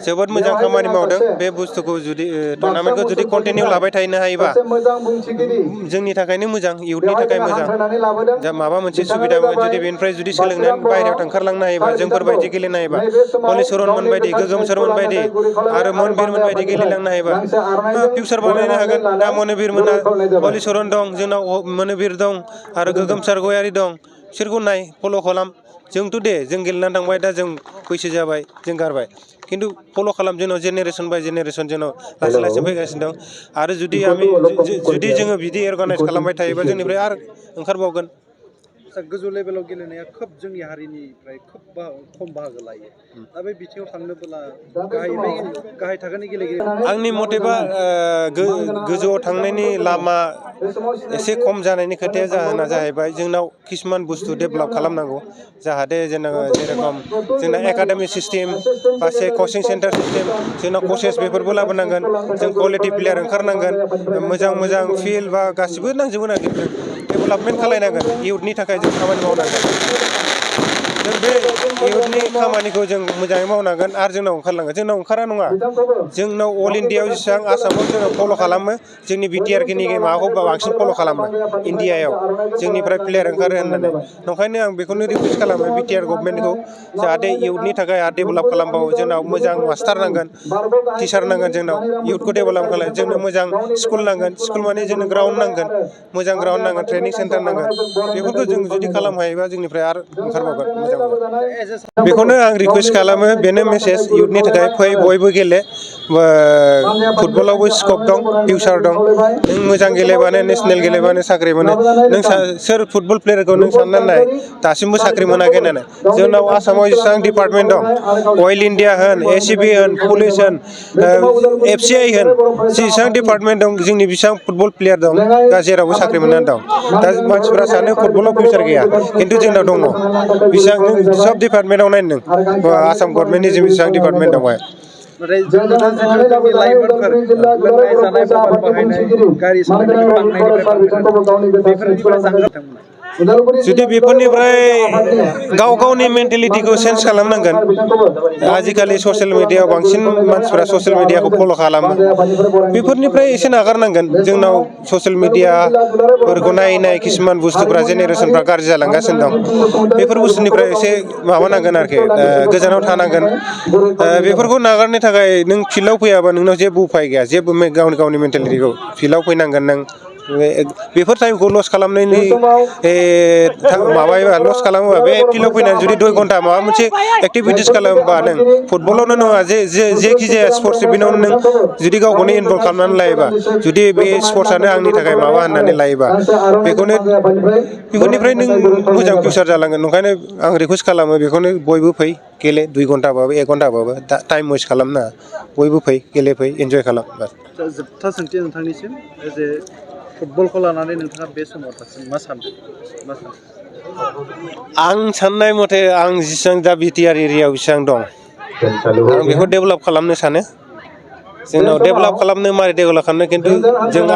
जोबोद मोजां खामानि मावदों बे बुस्थुखौ जुदि टुर्नामेन्टखौ जुदि कन्टिनिउ लाबाय थानो हायोबा जोंनि थाखायनो मोजां इयुथनि थाखाय मोजां जा माबा मोनसे सुबिदा मोनगोन जुदि बेनिफ्राय जुदि सोलोंनानै बाहेरायाव ओंखारलांनो हायोबा जोंफोरबायदि गेलेनो हायोबा हलिचरनमोन बायदि गोगोमसरमोन बायदि आरो मनबिरमोन बायदि गेलेलांनो हायोबा फिउचार बानायनो हागोन दा मनबिरमोना हलिचरन दं जोंनाव मनबिर दं आरो गोगोमसार गयारि दं बिसोरखौ नाय फल' खालाम जोंथ' दे जों गेलेनानै थांबाय दा जों बैसो जाबाय जों गारबाय खिन्थु फल' खालाम जोंनाव जेनेरेसन बाय जेनेरेसन जोंनाव लासै लासै फैगासिनो दं आरो जुदि जोङो बिदि अर्गानाइज खालामबाय थायोबा जोंनिफ्राय आरो ओंखारबावगोन गोजौ लेभेलाव गेलेनाया खोब जोंनि हारिनिफ्राय खोब खम बाहागो लायो दा बे बिथिङाव थांनोब्ला गाहाय थाखोनि गेलेगिरि आंनि मथेबा गोजौआव थांनायनि लामा एसे खम जानायनि खोथाया जाहोना जाहैबाय जोंनाव किसुमान बुस्थु डेभेलप खालामनांगौ जाहाथे जेरखम जोंना एकाडेमिक सिस्टेम बा कचिं सेन्टार सिस्टेम जोंनाव कचेस बेफोरबो लाबोनांगोन जों कुवालिटि प्लेयार ओंखारनांगोन मोजां फिल्ड बा गासिबो नांजोबगोन आरोखि जों डेभेलपमेन्ट खालायनांगोन इयुथनि थाखाय जों खामानि मावनांगोन जों बे इयुथनि खामानिखौ जों मोजाङै मावनांगोन आरो जोंनाव ओंखारलांगोन जोंनाव ओंखारा नङा जोंनाव अल इण्डियायाव जेसेबां आसामाव जोङो फल' खालामो जोंनि बिटिआरनि माबाखौ बांसिन फल' खालामो इण्डियायाव जोंनिफ्राय प्लेयार ओंखारो होननानै नंखायनो आं बेखौनो रिकुवेस्ट खालामो बिटिआर गभर्नमेन्टखौ जाहाथे इयुथनि थाखाय आरो डेभेलप खालामबावो जोंनाव मोजां मास्टार नांगोन टिचार नांगोन जोंनाव इयुथखौ डेभेलप खालाम जोंनो मोजां स्कुल नांगोन स्कुल माने जोंनो ग्राउन्ड नांगोन मोजां ग्राउन्ड नांगोन ट्रेनिं सेन्टार नांगोन बेफोरखौ जों जुदि खालामनो हायोबा जोंनिफ्राय आरो ओंखारबावगोन मोजां बेखौनो आं रिकुवेस्ट खालामो बेनो मेसेज इयुथनि थाखाय फै बयबो गेले फुटबलावबो स्कप दं फिउचार दं नों मोजां गेलेबानो नेसनेल गेलेबानो साख्रि मोनो नों सोर फुटबल प्लेयारखौ नों साननानै नाय दासिमबो साख्रि मोनाखै होननानै जोंनाव आसामाव जेसेबां डिपार्टमेन्ट दं अइल इण्डिया होन एसिबि होन पुलिस होन एफसिआइ होन जेसेबां डिपार्टमेन्ट दं जोंनि बेसेबां फुटबल प्लेयार दं दा जेरावबो साख्रि मोननानै दं दा मानसिफ्रा सानो फुटबलाव फिउचार गैया खिन्थु जोंनाव दङ बेसेबां नों सब डिपार्टमेन्टआव नाय नों आसाम गभर्नमेन्टनि जों बेसेबां डिपार्टमेन्ट दं नाथाय जोंनि लाइमोनफोर लोंनाय जानाय मबाइल बाहायनाय गारि सालायनायखौ बांनायनिफ्राय बेफोरनिफ्राय जानगार बिथांमोना जुदि बेफोरनिफ्राय गाव गावनि मेन्टेलिटिखौ चेन्ज खालामनांगोन आजिखालि ससियेल मिडियाआव बांसिन मानसिफ्रा ससियेल मिडियाखौ फल' खालामो बेफोरनिफ्राय एसे नागारनांगोन जोंनाव ससियेल मिडियाफोरखौ नाय किसुमान बुस्थुफ्रा जेनेरेसनफ्रा गाज्रि जालांगासिनो दं बेफोर बुस्थुनिफ्राय एसे माबानांगोन आरोखि गोजानाव थानांगोन बेफोरखौ नागारनो थाखाय नों फिल्डआव फैयाबा नोंनाव जेबो उफाय गैया जेबो गावनि मेन्टेलिटिखौ फिल्डआव फैनांगोन नों बेफोर टाइमखौ लस खालामनायनि माबायोबा लस खालामोबा बे फिल्डआव फैनानै जुदि 2 घन्टा माबा मोनसे एक्टिभिटिस खालामोबा नों फुटबलावनो नङा जेखि जाया स्पर्ट्स इभेन्टआवनो नों जुदि गावखौनो इनभल्भ खालामनानै लायोबा जुदि बे स्पर्ट्सआनो आंनि थाखाय माबा होननानै लायोबा बेफोरनिफ्राय नों मोजां फिउचार जालांगोन ओंखायनो आं रिकुवेस्ट खालामो बेखौनो बयबो फै गेले 2 घन्टाबाबो 1 घन्टाबाबो टाइम वेस्ट खालामनाङा बयबो फै गेलेफै इन्जय खालाम जोबथा सोंथि नोंथांनिसिम जे फुटबलखौ लानानै नोंथाङा बे समाव मा सानदों आं साननाय मथे आं जेसेबां दा बिटिआर एरियायाव बेसेबां दं आं बेखौ डेभेलप खालामनो सानो जोंनाव डेभेलप खालामनो मारै डेभेलप खालामनो खिन्थु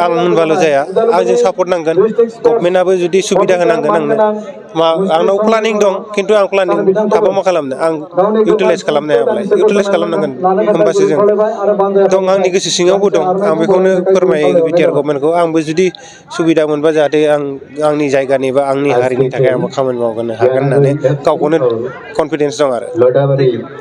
आं होनबाल' जाया आंजों सापर्ट नांगोन गभर्नमेन्टआबो जुदि सुबिदा होनांगोन आंनो आंनाव प्लानिं दं खिन्थु आं प्लानिं थाबा मा खालामनो आं इउटिलाइज खालामनो हायाबालाय इउटिलाइज खालामनांगोन होमबासो जों दं आंनि गोसो सिङावबो दं आं बेखौनो फोरमायो बिटिआर गभर्नमेन्टखौ आंबो जुदि सुबिदा मोनबा जाहाथे आंनि जायगानि बा आंनि हारिनि थाखाय आंबो खामानि मावनो हागोन होननानै गावखौनो कनफिडेन्स दं आरो